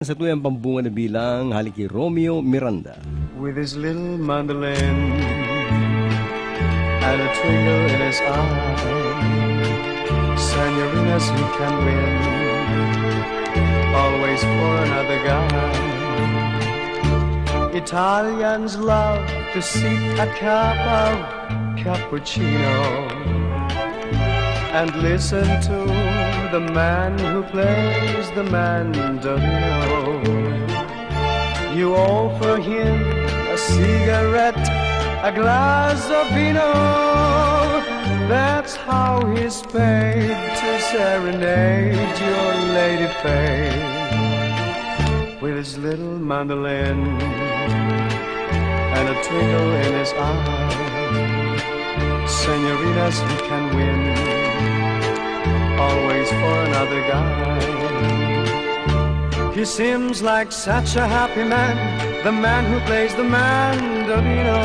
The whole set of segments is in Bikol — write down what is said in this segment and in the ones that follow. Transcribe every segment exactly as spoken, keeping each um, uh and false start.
Sa tuyang pambunga na bilang, hali ki Romeo Miranda. With his little mandolin and a twinkle in his eye, senoritas he can win, always for another guy. Italians love to sip a cup of cappuccino and listen to the man who plays the mandolino. You offer him a cigarette, a glass of vino. That's how he's paid to serenade your lady fair with his little mandolin and a twinkle in his eye. Senoritas he can win, always for another guy. He seems like such a happy man, the man who plays the mandolino.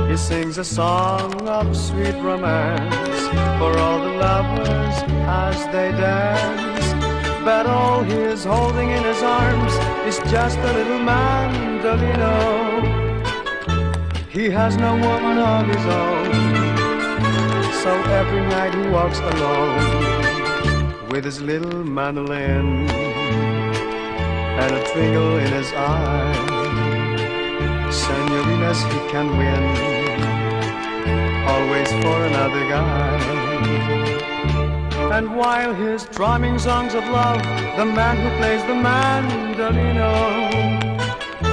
He sings a song of sweet romance for all the lovers as they dance. But all he is holding in his arms is just a little mandolino. He has no woman of his own, so every night he walks alone with his little mandolin and a twinkle in his eye. Senoritas he can win, always for another guy. And while he's drumming songs of love, the man who plays the mandolino,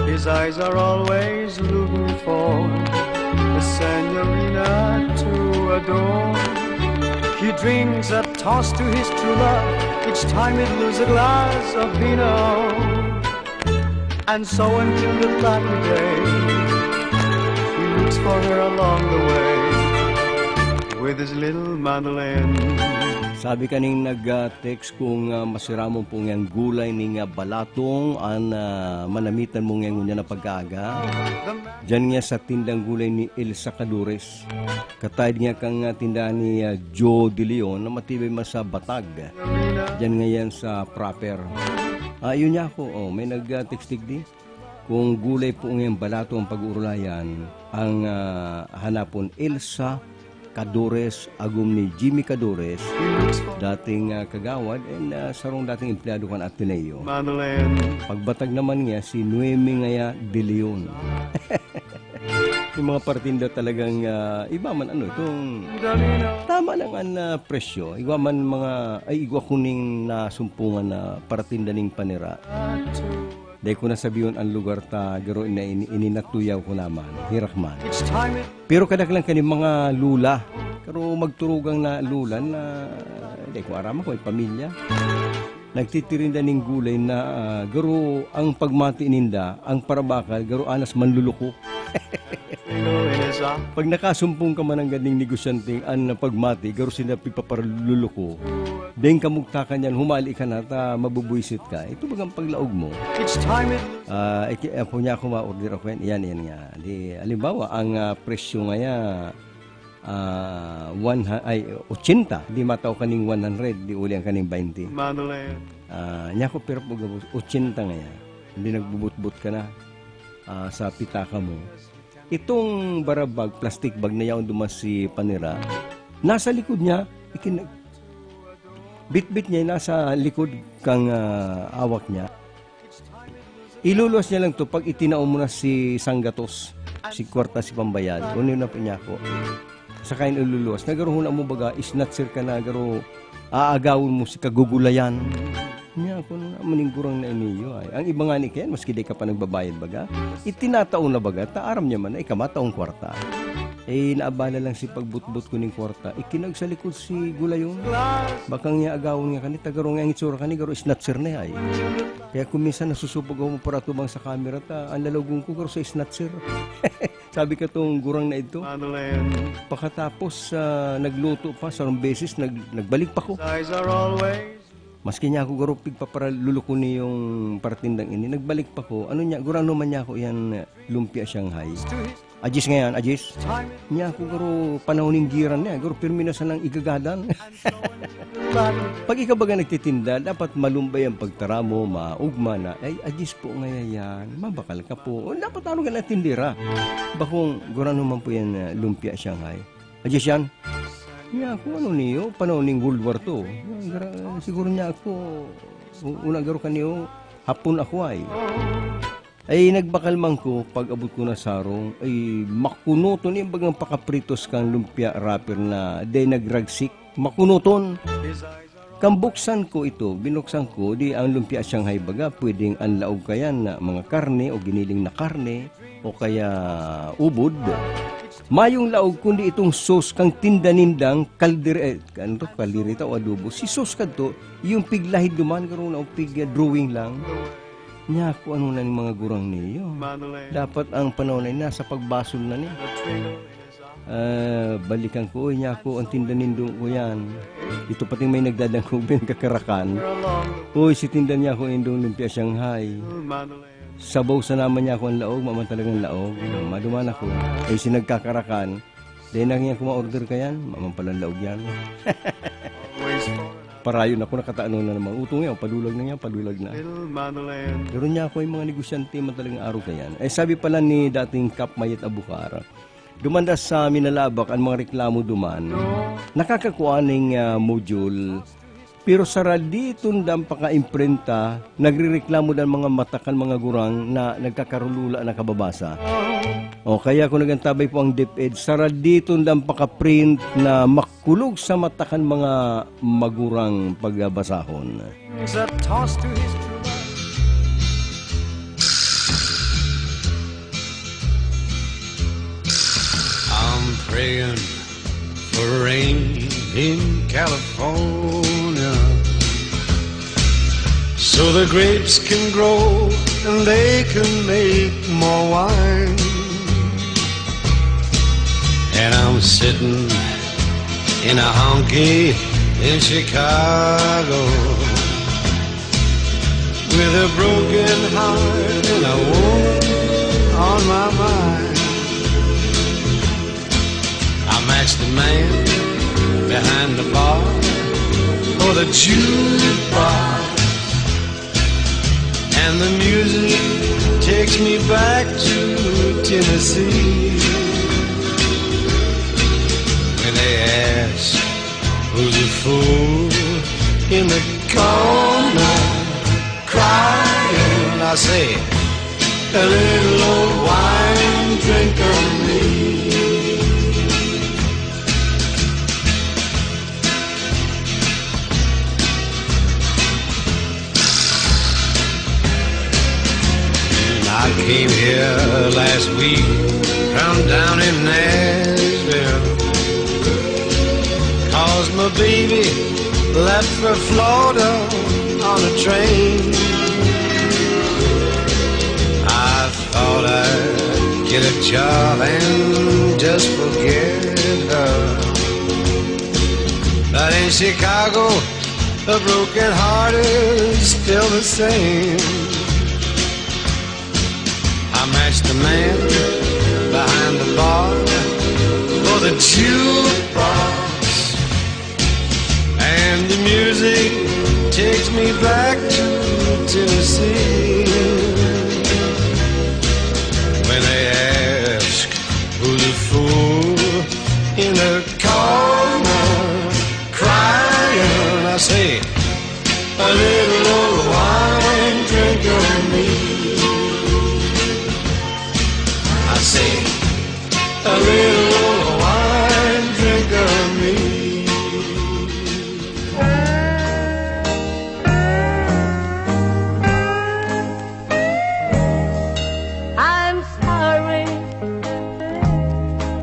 his eyes are always looking for a senorita to adore. He drinks a toast to his true love each time it lose a glass of vino. And so until the lucky day, he looks for her along the way with his little mandolin. Sabi kaning nag-text kung, ah, masiramon po ngayang gulay ning, ah, balatong an, ah, manamitan mo ngayang ngunyan na pag-aaga. Diyan nga sa tindang gulay ni Elsa Cadores. Kataid nga kang, ah, tindahan ni, ah, Joe De Leon na matibay man sa Batag. Diyan nga yan sa proper. Ah, yun niya ako. Oh, may nag, ah, text digdi. Kung gulay po ngayang balato ang pag-uurulayan, ang, ah, hanapon Elsa Cadores, agom ni Jimmy Cadores, dating, ah, kagawad and, ah, sarong dating empleyado kan Ateneo. Pagbatag naman niya, si Noemi ngaya De Leon. Yung mga partinda talagang, ah, iba man ano, itong tama lang ang, ah, presyo. Igwa man mga, ay, igwa kuning nasumpungan na partinda ning panira. Dai ko na sabihon an lugar ta garo na ini, ini natuyaw ko naman, hirak man. Pero kadaklan kani mga lula, pero magturugang na lula na dai ko aram ako, may pamilya. Nagtitirinda ning gulay na, ah, garo ang pagmati ninda, ang parabakal, garo anas manluluko. Pag nakasumpong ka man ang ganing negosyanteng an pagmati, garo sinda pipaparluluko. Deng kamugtakan yan, humali ka na, ta mabubuisit ka. Ito bagang paglaog mo. Each time it Ah, iki-, ako niya, ako ma-order ako yan. Yan, yan nga. Di, halimbawa, ang, ah, presyo ngaya, ah, one hu-, ay, ochenta. Di matao kaning one hundred, di uli ang kaning baynte. Mandolin. Ah, niya ko, pero pag ochenta ngaya. Hindi nagbubutbut ka na, ah, sa pitaka mo. Itong barabag, plastic bag na yaon duman si panira, nasa likod niya, ikin-, bitbit niya, nasa likod kang, ah, awak niya. Iluluwas niya lang to pag itinao mo na si sanggatos, si kwarta, si pambayad. Kuno na po niya ako. Saka yung iluluwas. Nagaruhon mo baga, snatcher ka na, garo aagawon mo si kagugulayan. Niya, kung ano na, manigurang na iniyo ay. Ang iba nga ni Ken, maski di ka pa nagbabayad baga, itinatao na baga, ta aram niya man na ikamataong kwarta. Eh, naabala lang si pagbutbut ko ning kwarta. Ikinag sa likod si Gulayon. Baka nga agawon nga kani, ta garo nga ang itsura kani, garo snatcher na ay. Kaya kung minsan nasusupog ako para tubang sa camera, ta, ang lalagon ko, garo sa snatcher. Sabi ka tong gurang na ito. Ano na yan? Pakatapos, ah, nagluto pa, sarong beses, nag-, nagbalik pa ko. Eyes are always Maski niya ako garo pigpaparalulukon niyong partindang ini, nagbalik pa ko, ano niya, gurano man niya ako iyan, lumpia Shanghai. Ajis ngayan, ajis. Niya ako garo panahon ning giran niya, garo pirmi na sanang igagadan. Pag ikaw baga nagtitinda, dapat malumbay ang pagtara mo, maugma na, "Ay, ajis po ngaya yan, mabakal ka po." O, dapat ano ka na tindera. Bakong, gurano man po yan, ah, lumpia Shanghai. Ajis yan. Niya ako, ano niyo, panahon ning World War Two. Yan, gra-, siguro niya ako, u-, una garo kaniyo, hapon ako ay. Ay, nagbakal man ko, pag-abot ko na sarong, ay, makunoton yung bagang pakapritos kang lumpia wrapper na day nagragsik. Makunoton! Kan buksan ko ito, binuksan ko, di ang lumpia Shanghai baga, pwedeng ang laog kayan na mga karne o giniling na karne, o kaya ubod. Mayong laog, kundi itong sauce kang tinda nindang kaldere-, eh, ano to, kaldereta o adobo. Si sauce kadto, yung piglahid duman, karon na pig, eh, drawing lang. Niya ako, ano na yung mga gurang niyo? Dapat ang panahon na yun, nasa pagbasol na niya. Ah, balikan ko, "Uy, niya ako, ang tinda nindo ko yan." Ito pati may nagdadangkog, may nagkakarakan. "Uy, si tinda niya ako, indong lumpia Shanghai. Sabaw sa naman niya ako ang laog, maman talagang laog." Maduman ako. Eh, si nagkakarakan, "Dahil na niya ako ma-order ka yan, maman palang laog yan." Parayon ako, nakataano na naman. Utong yan, padulag na yan, padulag na. Pero niya ako yung mga negosyante, man talagang araw ka yan. Eh, sabi pala ni dating Kap Mayet Abukar, dumanda sa Minalabac an mga reklamo duman, nakakakua ning, ah, module, pero saraditon dan pakaimprenta, nagrereklamo dan mga mata kan mga gurang na nagkakarulula na kababasa. O kaya kung nagantabay po ang DepEd, saraditon dan pakaprint na makulog sa mata kan mga magurang pagbabasahon. A toss to his true love. I'm praying for rain in California, so the grapes can grow and they can make more wine. And I'm sitting in a honky in Chicago with a broken heart and a woman on my mind. I match the man behind the bar or the jukebox, and the music takes me back to Tennessee. When they ask who's the fool in the corner crying, I say, "A little old wine drinker me." I came here last week from down in Nashville, 'cause my baby left for Florida on a train. I thought I'd get a job and just forget her. But in Chicago, a broken heart is still the same. I match the man behind the bar for the jukebox, and the music takes me back to Tennessee. When they ask who's the fool in the corner crying, I say, "A little old wine drinker me." I say, "A little old wine drinker me." I'm sorry,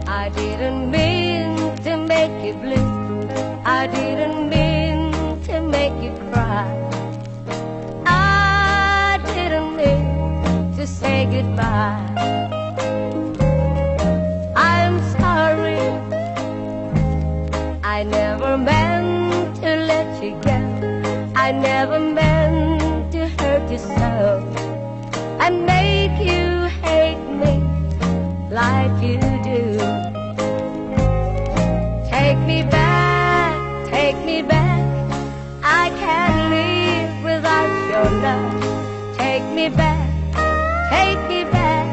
I didn't mean to make you blue. I didn't mean to make you cry. I didn't mean to say goodbye. I'm sorry, I never meant to let you go. I never love and make you hate me like you do. Take me back, take me back. I can't live without your love. Take me back, take me back.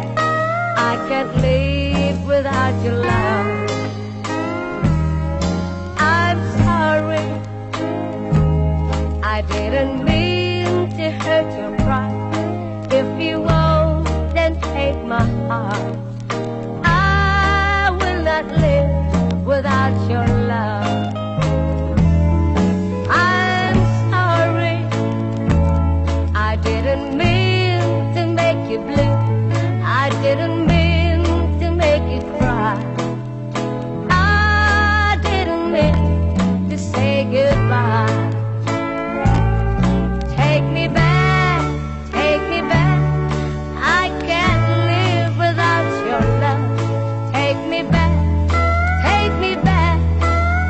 I can't live without your love. I'm sorry, I didn't mean to hurt your pride. If you won't, then take my heart. I will not live without your love. I'm sorry, I didn't mean to make you blue. I didn't mean to make you cry. I didn't mean to say goodbye. Take me back, take me back. I can't live without your love. Take me back, take me back.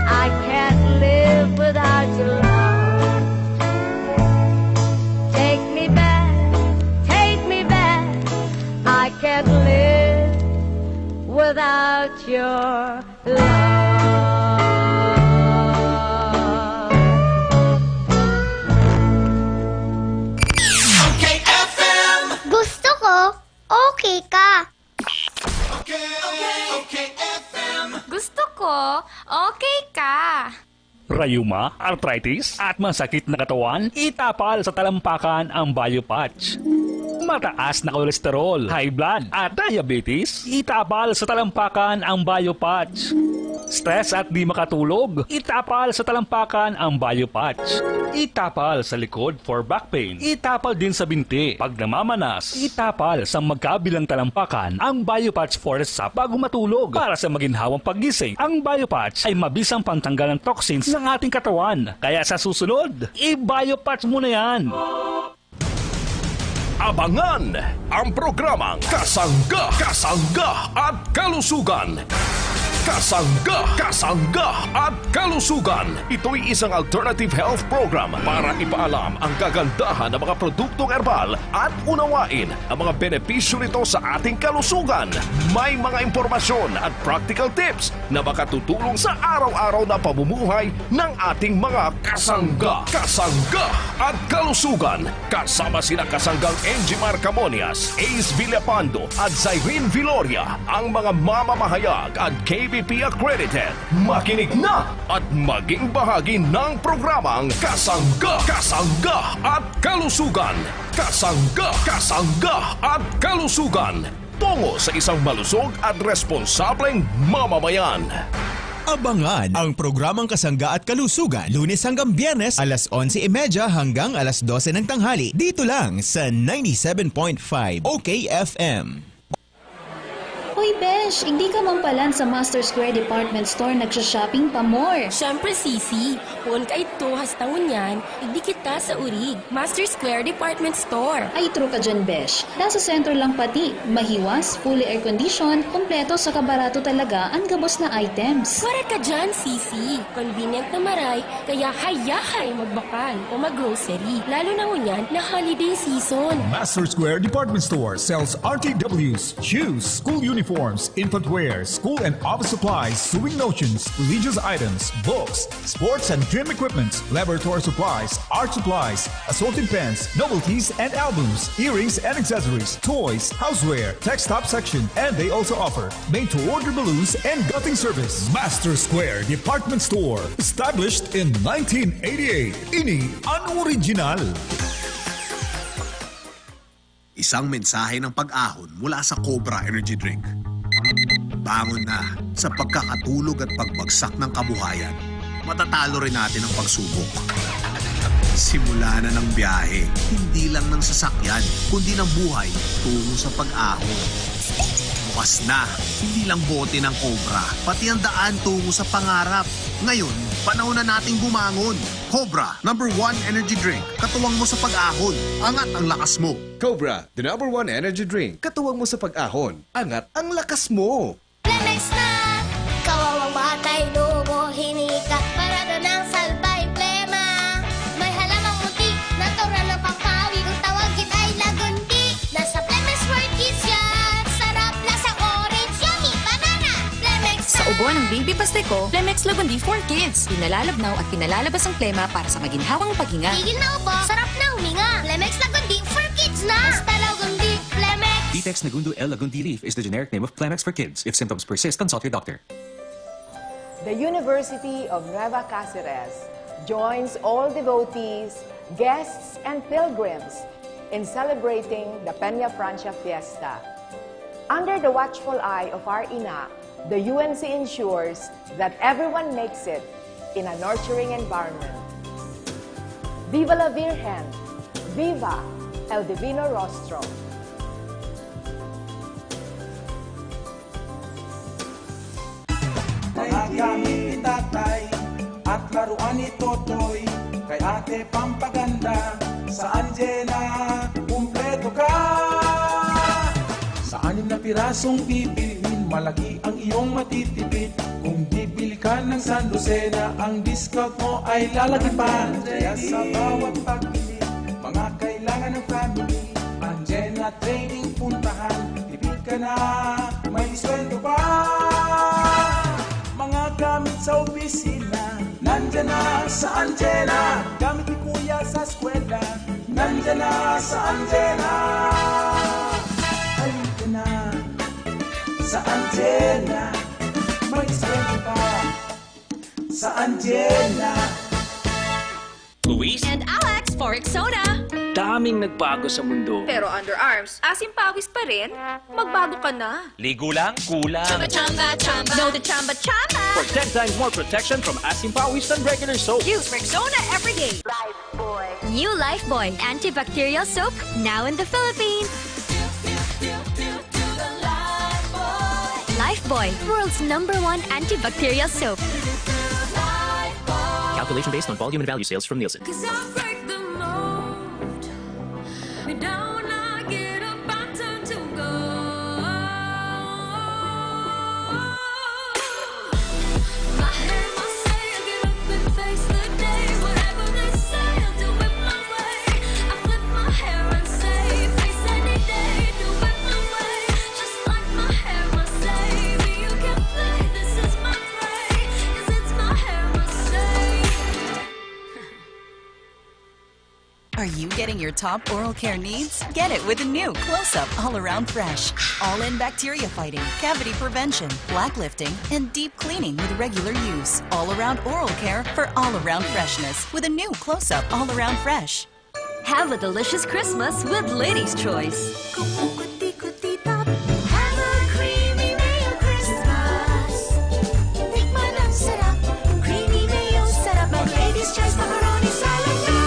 I can't live without your love. Take me back, take me back. I can't live without your love. Okay F M. Gusto ko, okay ka. Okay, okay, okay F M. Gusto ko, okay ka. Rayuma, arthritis, at masakit na katawan? Itapal sa talampakan ang Biopatch. Mataas na kolesterol, high blood, at diabetes? Itapal sa talampakan ang Biopatch. Stress at di makatulog? Itapal sa talampakan ang Biopatch. Itapal sa likod for back pain. Itapal din sa binti pag namamanas. Itapal sa magkabilang talampakan ang Biopatch Forest Sap bago matulog. Para sa maginhawang paggising, ang Biopatch ay mabisang pantanggal ng toxins ng ating katawan. Kaya sa susunod, i-Biopatch mo na yan. Abangan ang programang Kasangga, Kasangga at Kalusugan. Kasangga, Kasangga at Kalusugan. Ito'y isang alternative health program para ipaalam ang kagandahan ng mga produktong herbal at unawain ang mga benepisyo nito sa ating kalusugan. May mga impormasyon at practical tips na makatutulong sa araw-araw na pamumuhay ng ating mga kasangga, kasangga at kalusugan. Kasama sina kasanggang Enjimar Camonias, Ace Villapando at Zyrene Viloria, ang mga mamamahayag at K B P accredited. Makinig na at maging bahagi ng programang Kasangga, Kasangga at Kalusugan. Kasangga, Kasangga at Kalusugan. Tungo sa isang malusog at responsableng mamamayan. Abangan ang programang Kasangga at Kalusugan, Lunes hanggang Biyernes, alas onse y media hanggang alas dose ng tanghali, dito lang sa ninety-seven point five O K F M. Hoy besh, igdi ka man palan sa Master Square Department Store nagsha-shopping pa more. Siyempre, Sisi. Poon kaidto hasta ngunyan, igdi kita sa Urig, Master Square Department Store. Ay, true ka dyan, besh. Nasa sentro lang pati, mahiwas, fully air-conditioned, kompleto saka barato talaga an gabos na items. Wara ka dyan, Sisi. Convenient na maray, kaya hayahay magbakal o mag-grocery, lalo na ngunyan na holiday season. Master Square Department Store sells R T Ws, shoes, school uniforms, infant wear, school and office supplies, sewing notions, religious items, books, sports and gym equipments, laboratory supplies, art supplies, assorted pens, novelties and albums, earrings and accessories, toys, houseware, tech stop section, and they also offer made-to-order balloons and gutting service. Master Square Department Store, established in nineteen eighty-eight. Ini an original. Isang mensahe ng pag-ahon mula sa Cobra Energy Drink. Bangon na sa pagkakatulog at pagbagsak ng kabuhayan. Matatalo rin natin ang pagsubok. Simula na ng biyahe, hindi lang ng sasakyan, kundi ng buhay tungo sa pag-ahon. Bukas na, hindi lang bote ng Cobra, pati ang daan tungo sa pangarap. Ngayon, panahon na nating bumangon. Cobra, number one energy drink. Katuwang mo sa pag-ahon. Angat ang lakas mo. Cobra, the number one energy drink. Katuwang mo sa pag-ahon. Angat ang lakas mo. Lemex na! Kawawang batay, dugo, hinika. Parado ng salbay, plema. May halamang puti, natural na pampawi. Ang tawag kita ay Gawa ng Baby Pasteco, Plemex Lagundi for Kids. Pinalalabnaw at pinalalabas ang plema para sa maginhawang paghinga. Tigil na ubo, sarap na huminga. Plemex Lagundi for Kids na! Basta Lagundi, Plemex! Ditex Nagundo L Lagundi Leaf is the generic name of Plemex for Kids. If symptoms persist, consult your doctor. The University of Nueva Caceres joins all devotees, guests, and pilgrims in celebrating the Peña Francia Fiesta. Under the watchful eye of our Ina, the U N C ensures that everyone makes it in a nurturing environment. Viva la Virgen! Viva El Divino Rostro! Mga gamit ni tatay at laruan ni Totoy. Kay ate pampaganda, sa Anjena, kumpleto ka. Sa anim na pirasong bibilhin, malaki ang iyong matitipid. Kung bibili ka ng San Lucena, ang discount mo ay lalaki pa. Kaya sa bawat pagbili, mga kailangan ng family, Anjena Trading puntahan. Tipid ka na, may diskwento pa. Mga gamit sa opisina, nandyan na sa Anjena. Gamit ni Kuya sa eskwela, nandyan na sa Anjena. Halika na sa Anjena, may diskwento pa sa Anjena. Luis and Alex for Rexona. Daming nagbago sa mundo. Pero underarms, asim pawis pa rin? Magbago ka na. Ligo lang, kulang. Chamba, chamba, chamba. No to chamba, chamba. For ten times more protection from asim pawis than regular soap. Use Rexona every day. New Lifebuoy antibacterial soap, now in the Philippines. Lifebuoy, world's number one antibacterial soap. Calculation based on volume and value sales from Nielsen. Cause I break the mold. We don't not get up and turn to gold. My hair, my say, I get up and face the day. Whatever they say, I'll do it my way. I flip my hair and say, face any day, do it my way. Just like my hair, my say, but you can play. This is my prey, cause it's my hair, my say. Are you getting your top oral care needs? Get it with a new Close-Up All Around Fresh. All-in bacteria fighting, cavity prevention, plaque lifting, and deep cleaning with regular use. All-around oral care for all-around freshness with a new Close-Up All Around Fresh. Have a delicious Christmas with Ladies' Choice. Kumukuti-kuti tap, have a creamy mayo Christmas. Tikman ang sarap, creamy mayo, sarap mag Ladies' Choice macaroni salad na.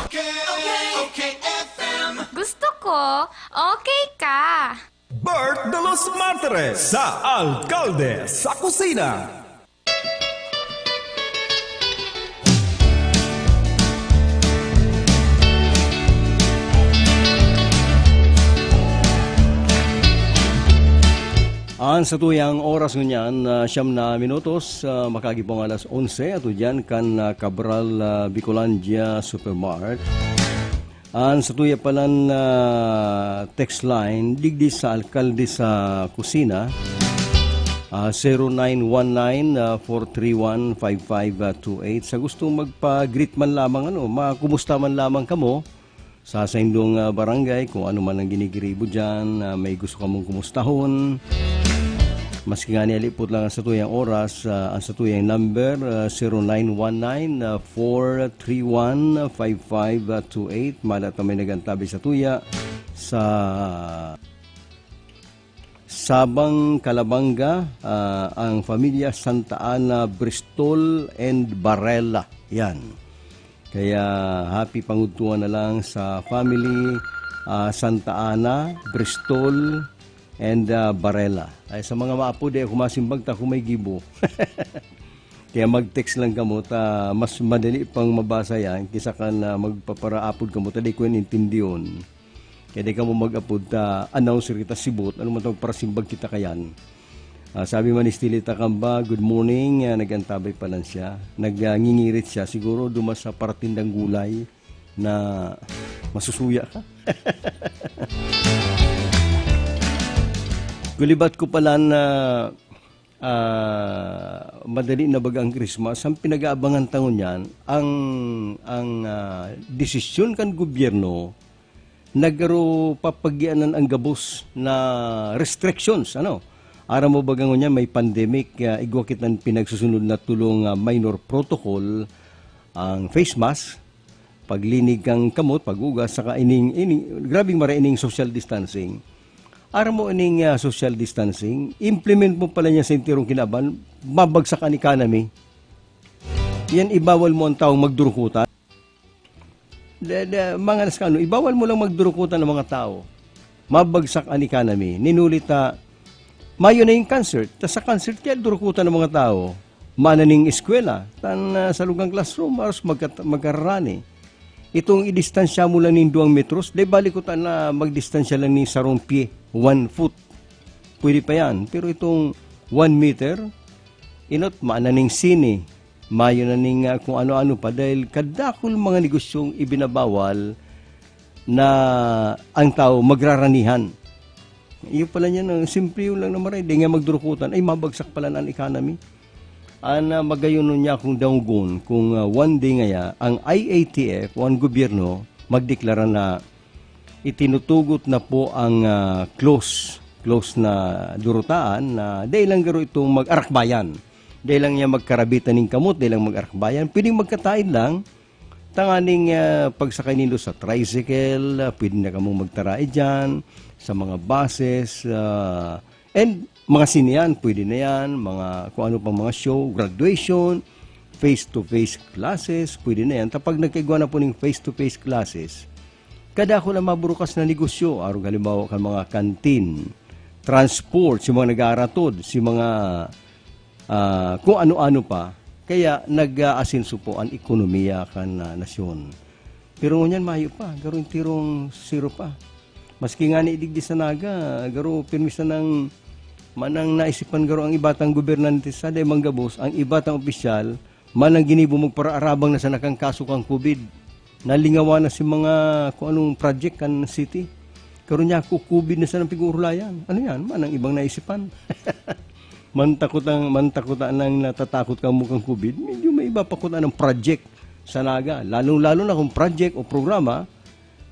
Okay, okay, okay, F M. Gusto ko, okay ka. Bert de los Martires sa Alkalde sa Kusina. An satuyang oras ngunyan, ah, siyam na minutos, ah, makagipong alas onse, ato diyan kan, ah, Cabral, ah, Bicolandia Supermart. An satuya palan, ah, text line, digdi sa alkalde sa kusina, ah, zero nine one nine, ah, four three one, five five two eight. Sa gustong magpa-greet man lamang, ano, makumusta man lamang kamo, sa saindong, ah, barangay, kung ano man ang ginigiribo diyan, ah, may gusto kamong kumustahon. Maski nga nialipot lang ang satuyang oras, ah, ang satuyang number, ah, zero nine one nine, ah, four three one, five five two eight. Mala ta may nag-antabay satuya sa Sabang Calabanga, ah, ang pamilya Santa Ana, Bristol and Barela. Yan. Kaya happy pangudtuan na lang sa family, ah, Santa Ana, Bristol, and, ah, Barela. Ay, sa mga maapod, eh, ako masimbag ta kung may gibo. Kaya mag-text lang kamo ta mas madali pang mabasa yan kisa kan, ah, magpaparaapod kamo ta di ko yan intindihon. Kaya di kamo mag-apod ta announcer kita sibot, ano man tawag parasimbag kita kayan. Ah, sabi man ni Stili Takamba, "Good morning." Ah, nag-antabay pa lang siya. Nag-ngingirit siya. Siguro dumas sa paratindang gulay na masusuya ka. Gulibat ko pala na Ah, madali na baga ang Christmas. Ang pinag-aabangan ta ngunyan, ang, ang, ah, desisyon kan gobyerno na garo papagianan ang gabos na restrictions, ano? Aram mo baga ngunyan may pandemic, ah, igwa kitang pinagsusunod na tulong, ah, minor protocol, ang face mask, paglinig kan kamot, pag-ugas, saka ining, ining, grabing mara ining social distancing. Aram mo ining, ah, social distancing, implement mo pala niya sa enterong kinaban, mabagsak ang economy. Yan, ibawal mo ang taong magdurukutan. De, de, mga nas-, ano, ibawal mo lang magdurukutan ang mga tao. Mabagsak ang economy. Ninulit ta, mayo na yung concert. Ta sa concert, kaya durukutan ng mga tao. Mana ning eskwela. Tan, ah, sa lugang classroom, aros magkat-, magkararani. Itong idistansya mo lang ning duwang metros, de balik ko ta na magdistansya lang ning sarong pye, one foot. Pwede pa yan. Pero itong one meter, inot, mana ning sine, mayo na ning, ah, kung ano-ano pa, dahil kadakul mga negosyong ibinabawal na ang tao magraranihan. Iyo pala niyan, ang simple yun lang na maray, di nga magdurukutan, ay mabagsak pala na ang economy. An, ah, magayon nun niya akong danggon kung, ah, one day ngaya ang I A T F o ang gobyerno magdeklara na itinutugot na po ang, ah, close, close na durutaan na dai lang garo itong mag-arakbayan. Dai lang niya magkarabitan ning kamot, dai lang mag-arakbayan. Pwedeng magkataid lang, tanganing, ah, pagsakay nindo sa tricycle, ah, pwede na kamong magtarae dyan, sa mga buses, ah, and mga sinehan, pwede na yan, mga kung ano pang mga show, graduation, face-to-face classes, pwede na yan. Kapag nagkaigwa na po ning face-to-face classes, kadakul na maburukas na negosyo, arog halimbawa kan mga kantin, transport, si mga nag-aaratod, si mga, ah, kung ano-ano pa. Kaya nag-aasenso po ang ekonomiya kan, ah, nasyon. Pero ngunyan mayo pa, garo enterong zero pa. Maski ngani digdi sa Naga, garo pirmi sanang manang naisipan garo ang iba tang gobernante sa dai manggabos, ang iba tang opisyal, manang ginibo magparaarabang na sana kan kaso kan covid. Nalingawan na si mga kung anong project kan city. Karon niya ako, covid na sana pag-uurulayan. Ano yan? Manang ibang naisipan. Mantakot ang, mantakot ang natatakot kamo kan covid. Medyo may iba pa kung anong project sa Naga. Lalong-lalo na kung project o programa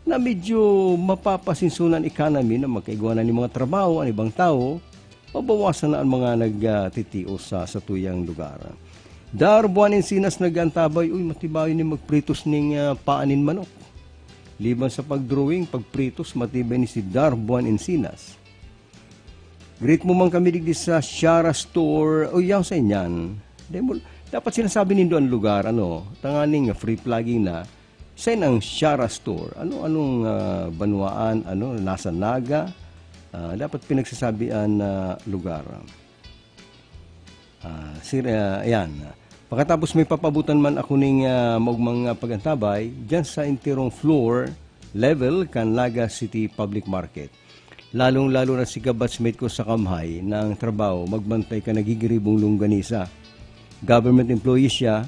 na medyo mapapasinsunan economy na magkaigwa na ni mga trabaho ang ibang tao, mabawasan na ang mga nagtitios sa satuyang lugar. Dar Buwan Encinas nag-antabay, uy, matibayon ni magpritos ning, ah, paa nin manok. Liban sa pag-drawing, pagpritos, matibay ni si Dar Buwan Encinas. Greet mo man kami digdi sa Shara Store. O, yaw sa inyan. Di mo, dapat sinasabi nindo ang lugar, ano, tanganing free plugging na. Sain ang Shara Store? Ano, anong, ah, banwaan? Ano, nasa Naga? Ah, dapat pinagsasabi ang, ah, lugar. Ah, sir, ah, ayan. Pakatapos may papabutan man ako ning, ah, maugmang, ah, pag-antabay, dyan sa enterong floor level kan Naga City Public Market. Lalong-lalo na si kabatchmate ko sa Kamhay na ang trabaho, magbantay kan nagigiribong longganisa. Government employee siya,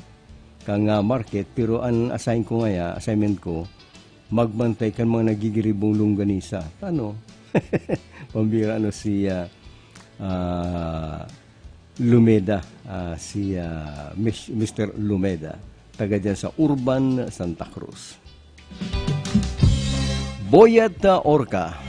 kan, ah, market, pero an assign ko ngaya, assignment ko, magbantay kan mga nagigiribong longganisa. Ano? Pambira, ano, si, ah, ah, Lumeda, ah, si, ah, Mis-, Mister Lumeda, taga dyan sa Urban, Santa Cruz. Boyet, ah, Orca.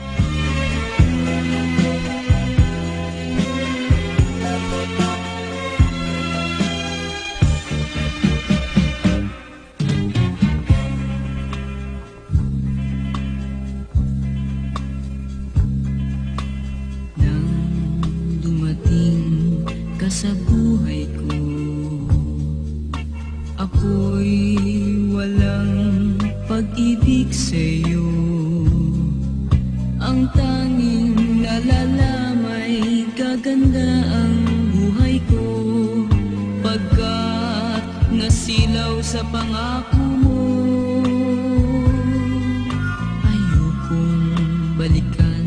Nang dumating ka sa buhay ko, ako'y walang pag-ibig sa'yo. Ang tanging nalalamay, gaganda ang buhay ko. Pagkat nasilaw sa pangako mo, ayokong balikan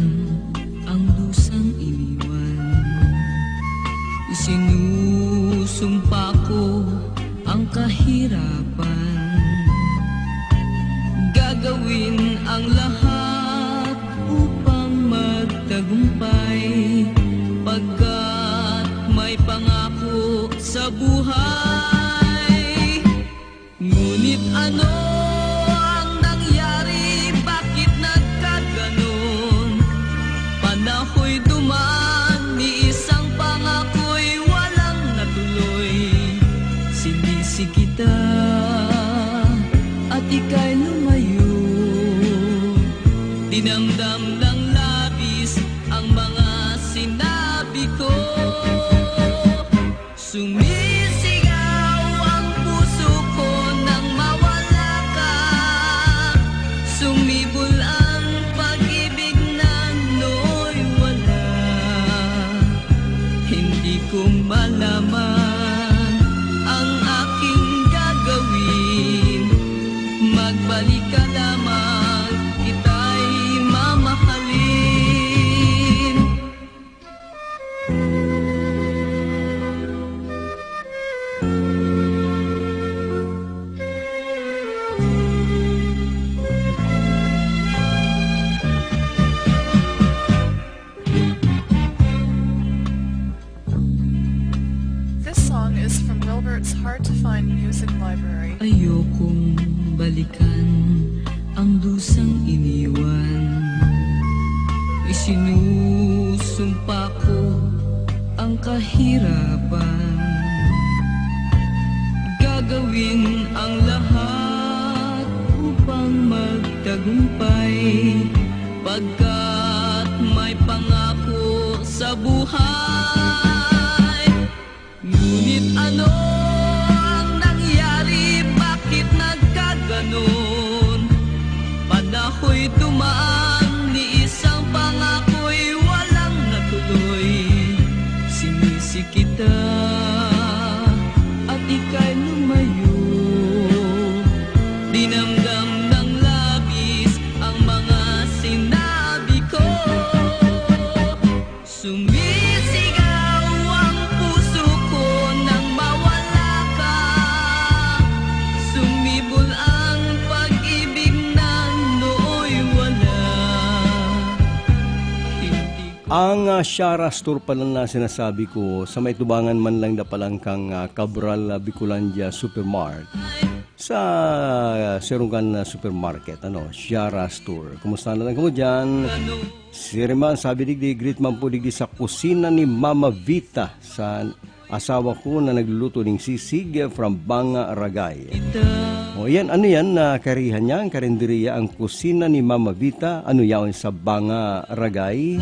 ang dusang iniwan. Isinusumpa ko ang kahirapan. Gagawin ang lahat upang magtagumpay, pagkat may pang- Dinamdam ng labis ang mga sinabi ko. Sumisigaw ang puso ko nang mawala ka. Sumibol ang pag-ibig na nooy wala. Hindi ko malaman ang aking gagawin. Magbalik ka lamang, kita'y mamahalin. This song is from Wilbert's Hard to Find Music Library. Ayokong balikan ang dusang iniwan. Isinusumpa ko ang kahirapan. Gagawin ang lahat upang magtagumpay, pagkat may pangako sa buhay. Ngunit ano ang nangyari? Bakit nagkaganon? Panahoy dumaan, ni isang pangako'y walang natuloy. Sinisi kita at ika'y lumayo. Dinamdam ng labis ang mga sinabi ko. Sumisigaw ang puso ko nang mawala ka. Sumibol ang pag-ibig na nooy wala. Hindi ko Ang ah, Shara Store pala na sinasabi ko, sa may tubangan man lang na palang kang ah, Cabral ah, Bicolandia Supermart, sa ah, Serunggan ah, Supermarket, ano, Shara Store. Kumusta na lang kamo dyan? Si Riman, sabi digdi, greet man po digdi sa kusina ni Mama Vita sa asawa ko na nagluluto ning sisig from Banga Ragay. O yan, ano yan na karihan niya, ang karinderiya, ang kusina ni Mama Vita, ano yaon sa Banga Ragay?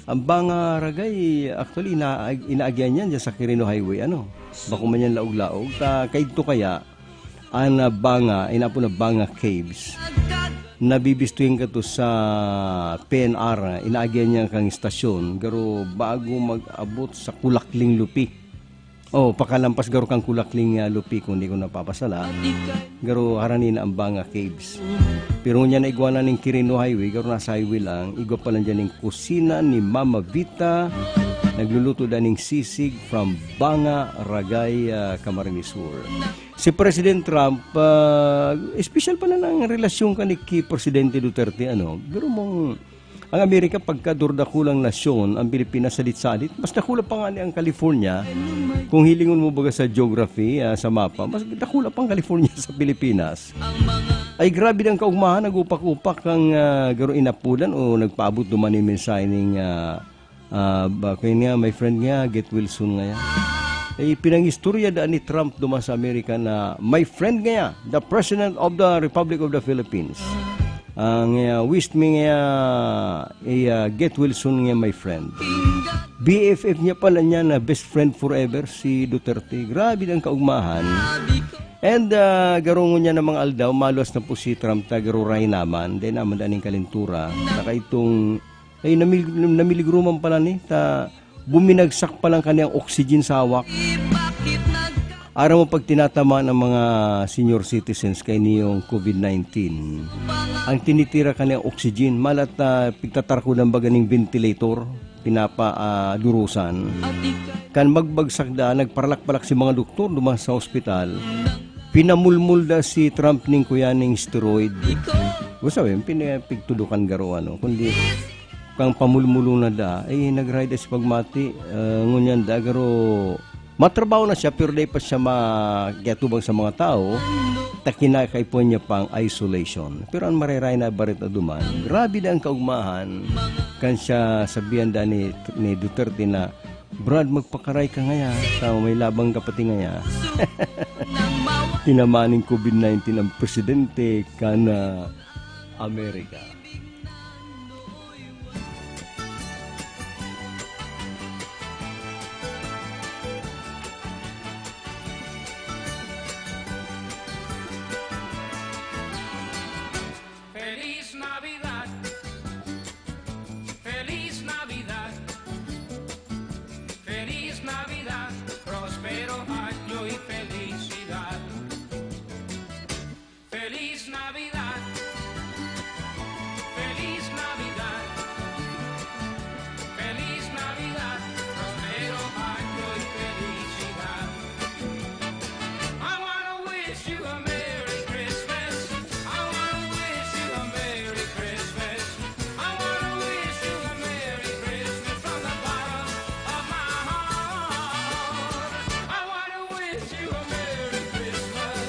Ang Banga Ragay, actually, ina inaagihan niyan dyan sa Quirino Highway, ano? Bako man yan laog-laog. Ta, kaidto kaya, ang ah, Banga, inapo na Banga Caves. Nabibistuhin ka to sa P N R, inaagihan niya kang istasyon, garo bago mag-abot sa Kulakling Lupi. Oh, pakalampas garo kang Kulakling ah, Lupi, kung di ko napapasala. Garo harani na ang Banga Caves. Pero ngunyan na igwa na ning Quirino Highway, garo nasa highway lang, igwa pa lang dyan ning kusina ni Mama Vita. Nagluluto da ning sisig from Banga, Ragay, ah, Camarines Sur. Si President Trump, ah, espesyal pala na ang relasyon ka ni ki Presidente Duterte, ano? Pero mong, ang Amerika, pagka durdakulang nasyon, ang Pilipinas, salit-salit, mas dakula pa nga ni ang California. Kung hilingon mo baga sa geography, ah, sa mapa, mas dakula pang California sa Pilipinas. Ay, grabe ang kaugmahan, nag-upak-upak ang ah, garo inapulan o nagpaabot duman ni mensahe ning ah, ah, ba, kaya niya, my friend niya, get well soon ngaya. Eh, pinangistorya daan ni Trump duman sa Amerika na, my friend ngaya, the President of the Republic of the Philippines. Ang uh, wish mi ngaya, eh, ah, get well soon ngaya, my friend. B F F niya pala niya na best friend forever, si Duterte. Grabe ang kaugmahan. And uh, garo ngunyan na mga aldaw, maluwas na po si Trump ta garo rahay naman, dai naman daan ning kalintura. Saka itong, ay, namil, namiligro man pala ni, ta buminagsak pa lang kaniyang oxygen sa hawak. Aram mo, pag tinatamaan ang mga senior citizens kay niyong COVID nineteen, ang tinitira kaniyang oxygen, malat na pigtatarko ng baga ning ventilator, pinapa ah, durusan. Kan magbagsak da, nagparalak-palak si mga doktor duman sa ospital. Pinamulmul da si Trump ning kuya ning steroid. Gusto mo yun? Pinapigtudukan garo, ano. Kundi, kang pamulmulo na da, eh, nag-ride as pagmati, ah, ngunyan da, garo, matrabaho na siya, pero dai pa siya ma-, kiatubang sa mga tao, ta kinakaipuhan niya pang isolation. Pero ang mareray na barita duman, grabe na ang kaugmahan, kan siya sabihan da ni, ni Duterte na, Brad, magpakaray ka ngaya, tama, may labang ka pati ngaya. Tinamaan ning COVID nineteen ang presidente kan ah, Amerika. Navidad. Feliz Navidad. Feliz Navidad. Próspero año y felicidad. Feliz Navidad. Feliz Navidad. Feliz Navidad. Próspero año y felicidad. I wanna wish you a Merry Christmas. I wanna wish you a Merry Christmas. I wanna wish you a Merry Christmas from the bottom of my heart. I wanna wish you a Merry Christmas.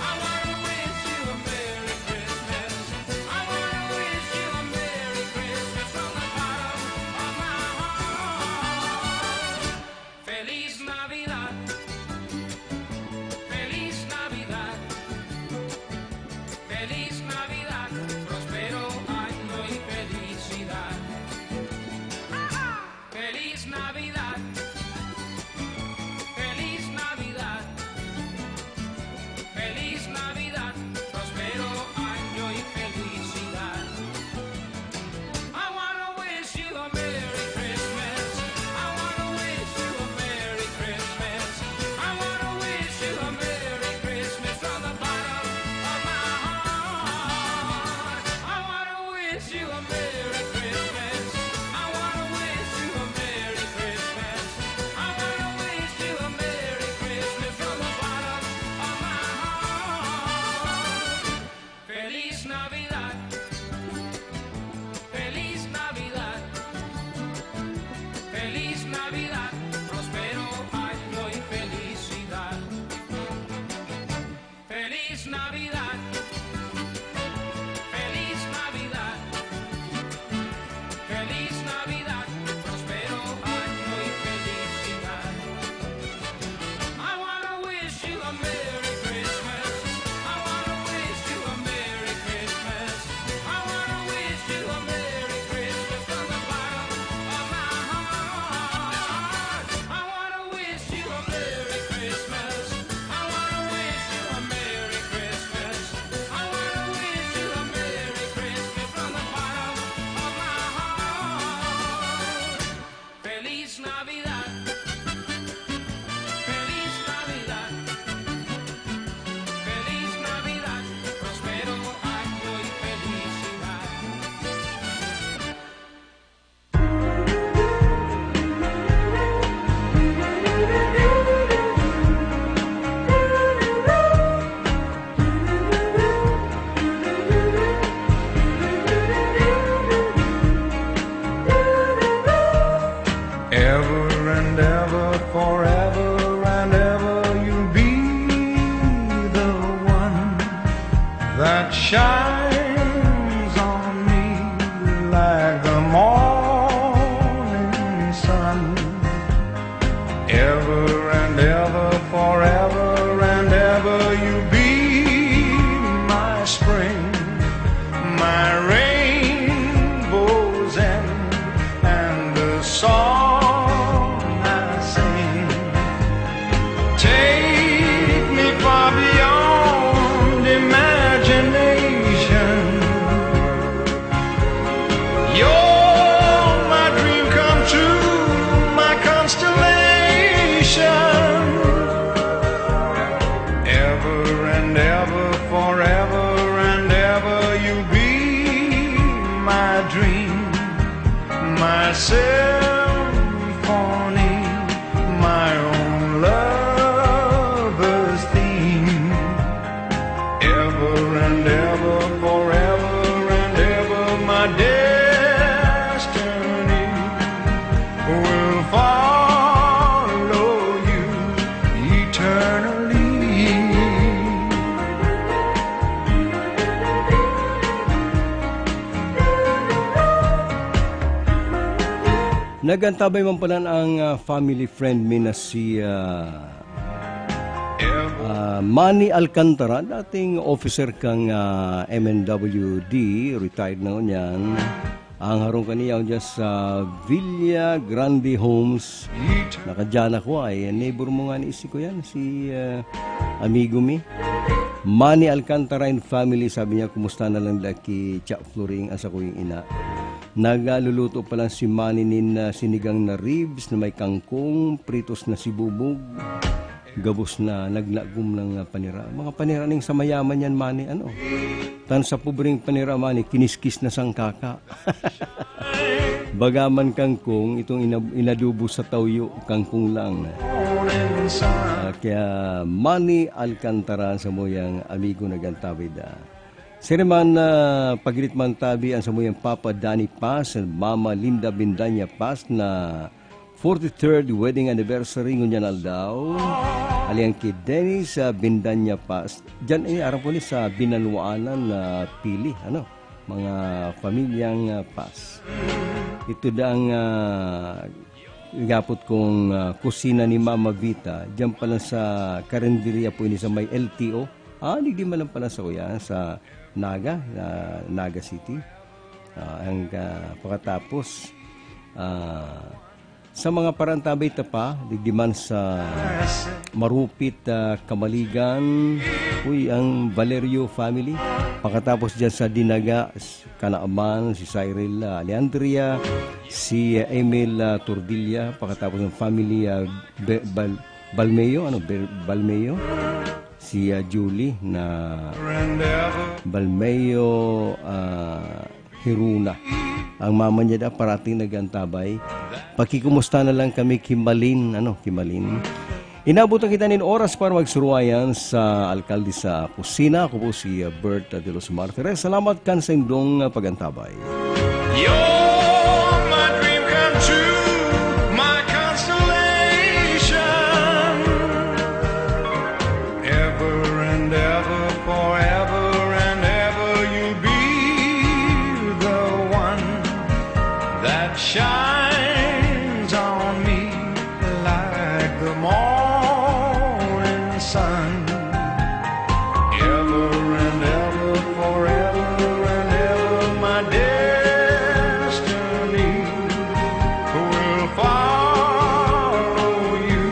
I wanna wish you a Merry Christmas. I wanna wish you a Merry Christmas from the bottom of my heart. Feliz Navidad. Feliz Navidad. Feliz Navidad. Próspero año y felicidad. Feliz Navidad. Feliz Navidad. Feliz Navidad. Próspero año y felicidad. I wanna wish you a Merry Christmas. I wanna wish you a Merry Christmas. I wanna wish you a Merry Christmas from the bottom of my heart. I wanna wish you a Merry Christmas. I wanna wish you a Merry Christmas. I wanna wish you a Merry Christmas from the bottom of my heart. Feliz Navidad. Feliz Navidad. Feliz Navidad. Próspero año y felicidad. Feliz Navidad. Feliz Navidad. Feliz Navidad. Próspero año y felicidad. I wanna wish you a Merry Christmas. I wanna wish you a Merry Christmas. I wanna wish you a Merry Christmas from the bottom of my heart. I wanna wish you a Merry Christmas. I wanna wish you a Merry Christmas. I wanna wish you a Merry Christmas from the bottom of my heart. Feliz Navidad. Feliz Navidad. Feliz Navidad. Próspero año y felicidad. Ever and ever, forever and ever, you'll be the one that shines on me like the morning sun. Ever and ever, forever and ever, you'll be my spring, my rainbow's end, and the song I sing. Take me far beyond imagination. You're my dream come true, my constellation. Ever and ever, forever and ever, you'll be my dream, my symphony, my own lover's theme. Ever and ever, forever and ever, my destiny will follow you eternally. Nag-antabay man pala ang, ah, family friend mi na si, ah, ah, Manny Alcantara, dating officer kan, ah, M N W D, retired na ngunyan. Ang harong kaniya dyan sa Villa Grande Homes. Nakadyan ako ay, neighbor mo nga ni isi ko yan, si, ah, amigo mi. Manny Alcantara and family, sabi niya, "Kumusta na lang da ki Cha Floring, ang sakuyang ina?" Nagluluto pa lang si Manny nin, ah, sinigang na ribs na may kangkong, pritos na sibubog. Gabos na, nagnagom ng, ah, panira. Mga panira ning sa mayaman yan, Manny, ano? Tan sa pobreng panira, Manny, kiniskis na sangkaka. Bagaman kangkong, itong inab-, inadobo sa tawyo, kangkong lang. Ah, kaya Manny Alcantara sa muyang amigo na gantabi da. Siriman na pagrit man tabi ang samuyang Papa Danny Paz, Mama Linda Bindanya Paz na forty-third wedding anniversary ngunyan aldaw. Aliyan ki Dennis, ah, Bindanya Paz. Diyan, eh, aram ko ni sa Binalwaanan na pili, ano, mga pamilyang, ah, Paz. Ito dang, ah, igapot kong, ah, kusina ni Mama Vita. Diyan pala sa karinderya po ini sa may L T O. Ah, digdi man lang pala sa kuya, sa Naga, ah, Naga City. Ah, ang, ah, pagkatapos, ah, sa mga parantabay ta pa, digdi man sa Marupit, ah, Kamaligan, uy, ang Valerio family. Pagkatapos dyan sa Dinaga, s-, Kanaaman, si Cyril, ah, Leandria, si, ah, Emil, ah, Tordilla, pagkatapos ng family, ah, Be-, Bal-, Balmeo, ano, Be-, Balmeo, si, ah, Julie na Balmeo, ah, Hiruna. Ang mama niya da parating nag-antabay. Pakikumusta na lang kami ki Malin, ano, ki Malin. Inabutan kita nin oras para magsuruayan sa alkalde sa kusina. Ako po si, uh, Bert de los Martires. Salamat kan sa indong, uh, pag-antabay. You're my dream come true, my consolation. Ever and ever, forever and ever, you'll be the one that shines on me like the morning sun. Ever and ever, forever and ever, my destiny will follow you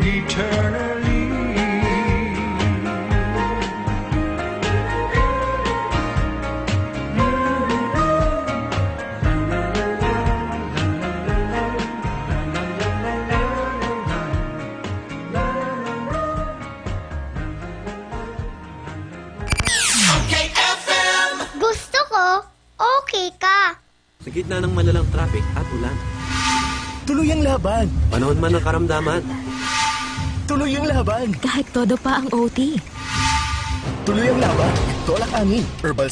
eternally. Gusto ko, okay ka. Sa gitna ng malalang traffic at ulan. Tuloy ang laban! Panahon man ng karamdaman. Tuloy ang laban! Kahit todo pa ang O T. Tuloy ang laban! Tolak Angin, Herbal